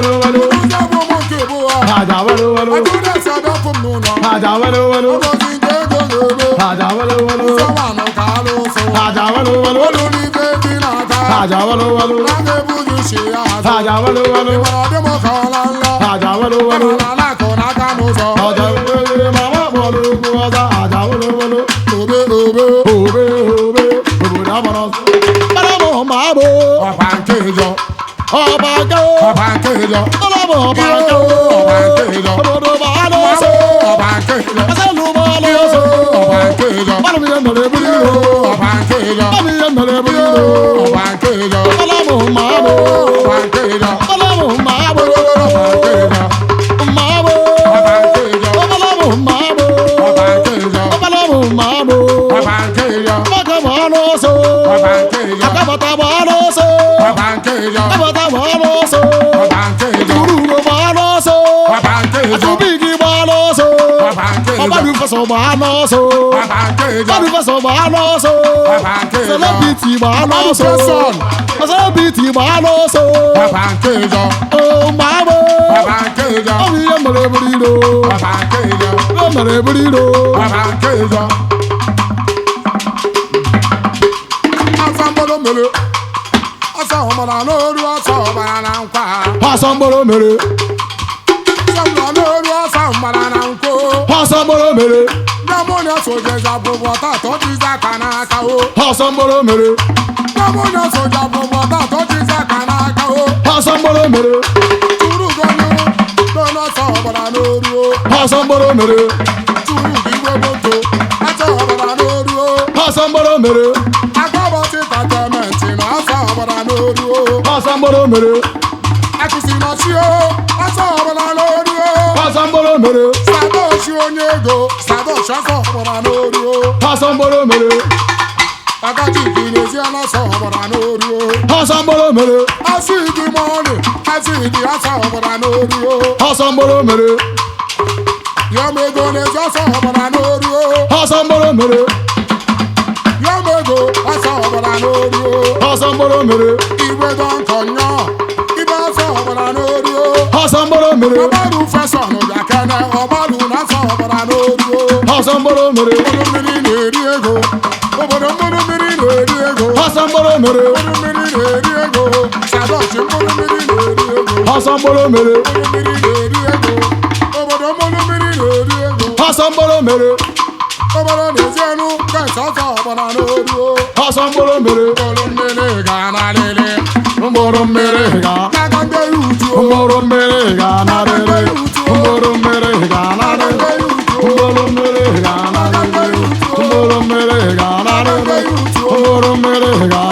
welu welu. Ụzọ bụ ụmụ nke bụ ha. Aja welu welu. Adúrẹ́sì ọdọ́ fún mi nà. Aja welu welu. Ọgọzi nke ego ga-eme. Aja welu welu. Ụzọwanụ ka alụsụ. Aja welu welu. Olu n'ife dị n'aka. Aja welu welu. Na ga-ebu gị chi ya azụ. Aja welu welu. Ịmara ọdị m ka ọla nlọ. Aja welu welu. Ịmara na akụ n'aka n'ụzọ. Aja welu welu. Mama kpọrọ okwu ọzọ. Aja welu welu. Obe obe. Obe obe. Obodo agbara ọsọ. Gbara m ma bụ. Ọba nke ịjọ. Ọba nke o. Ọba nke ịjọ. Gbara m ọba nke o. Ọba nke ịjọ. Obodo gbara ọsọ. Ọba nke ịjọ. Aselu gbara ọsọ. Ọba nke ịjọ. Gbara m ihe mere eburu iro. Ọba nke ịjọ. Gbara m ihe mere eburu iro. Ọba nke ịjọ. Gbara m ma bụ. Ọba nke ịjọ. Gbara m ma bụ. Ọba nke ịjọ. Ma bụ. Ọba nke ịjọ. Gbara m ma bụ. Ọba nke ịjọ. Gbara m ma bụ. Ọba nke ịjọ. Maka gbara ọsọ. Ọba nke ịjọ. Akabata gbara ọsọ. Ọba nke ịjọ. Akabata gbara ọsọ. Ọba nke ịjọ. Urugo gbara ọsọ. Ọba nke ịjọ. Atụbigi gbara ọsọ. Ọba nke ịjọ. Ọbalufẹsọ gbara ọsọ. Ọba nke ịjọ. Ọbalufẹsọ gbara ọsọ. Ọba nke ịjọ. Celebrity gbara ọsọ. Ọbalufẹsọn. Celebrity gbara ọsọ. Ọba nke ịjọ. O maa bo. Ọba nke ịjọ. Ọ bụ ihe mere eburu iro. Ọba nke ịjọ. O mere eburu iro. Ọba nke ịjọ. Asa mgbọrọ mere. Asa ọmara n'oru ọsọ ọbara na nkwa. Ọsọ mgbọrọ mere. Asa ọmara n'oru ọsọ ọmara na nkwo. Ọsọ mgbọrọ mere. Ndị mụ na-eso jeza bụbụ ọta atọ jizi aka n'aka o. Ọsọ mgbọrọ mere. Ndị mụ na-eso ja bụbụ ọta atọ jizi aka n'aka o. Ọsọ mgbọrọ mere. Turu gọnyụ n'ọsọ ọbara n'oru o. Ọsọ mgbọrọ mere. Turu gị igwe moto. Asa ọbara n'oru o. Ọsọ mgbọrọ mere. Agbábọ́tì tàtẹ́mẹ̀ntì na ọsọ ọbara n'oru o. Ọsọ mgbọrọ mere. Akụsi na chi o, ọsọ ọbara n'oru o. Ọsọ mgbọrọ mere. Sadochi onye ego, Sadochi ọsọ ọbara n'oru o. Ọsọ mgbọrọ mere. Agajiki n'ezi ọsọ ọbara n'oru o. Ọsọ mgbọrọ mere. Asị gị mọnị, asị gị ọsọ ọbara n'oru o. Ọsọ mgbọrọ mere. Yọm ego n'ezi ọsọ ọbara n'oru o. Ọsọ mgbọrọ mere. Yọm ego ọsọ ọbara n'oru o. Ọsọ mgbọrọ mere. Igwe dọnkọ nyọ, ibe ọsọ ọbara n'oru o. Ọsọ mgbọrọ mere. Ọgbaru fẹsọ̀nù bịakene, ọgbaru n'ọsọ ọbara n'oru o. Ọsọ mgbọrọ mere. Obodo mmiri na-eri ego. Obodo mkpụrụ mmiri na-eri ego. Ọsọ mgbọrọ mere. Mkpụrụ mmiri na-eri ego. Sadochi mkpụrụ mmiri na-eri ego. Ọsọ mgbọrọ mere. Mkpụrụ mmiri na-eri ego. Obodo mkpụrụ mmiri na-eri ego. Ọsọ mgbọrọ mere. Obodo na-ezi elu gaisi ọsọ ọbara n'oru o. Ọsọ mgbọrọ mere. Mkpụrụ mmiri ga na-alịlị. Mgbọrọ mmiri ga. N'aka ndị utu o. Mgbọrọ mmiri ga narịrị. Mgbọrọ mmiri ga narịrị. Mgbọrọ mmiri ga narịrị. Mgbọrọ mmiri ga narịrị. Mgbọrọ mmiri ga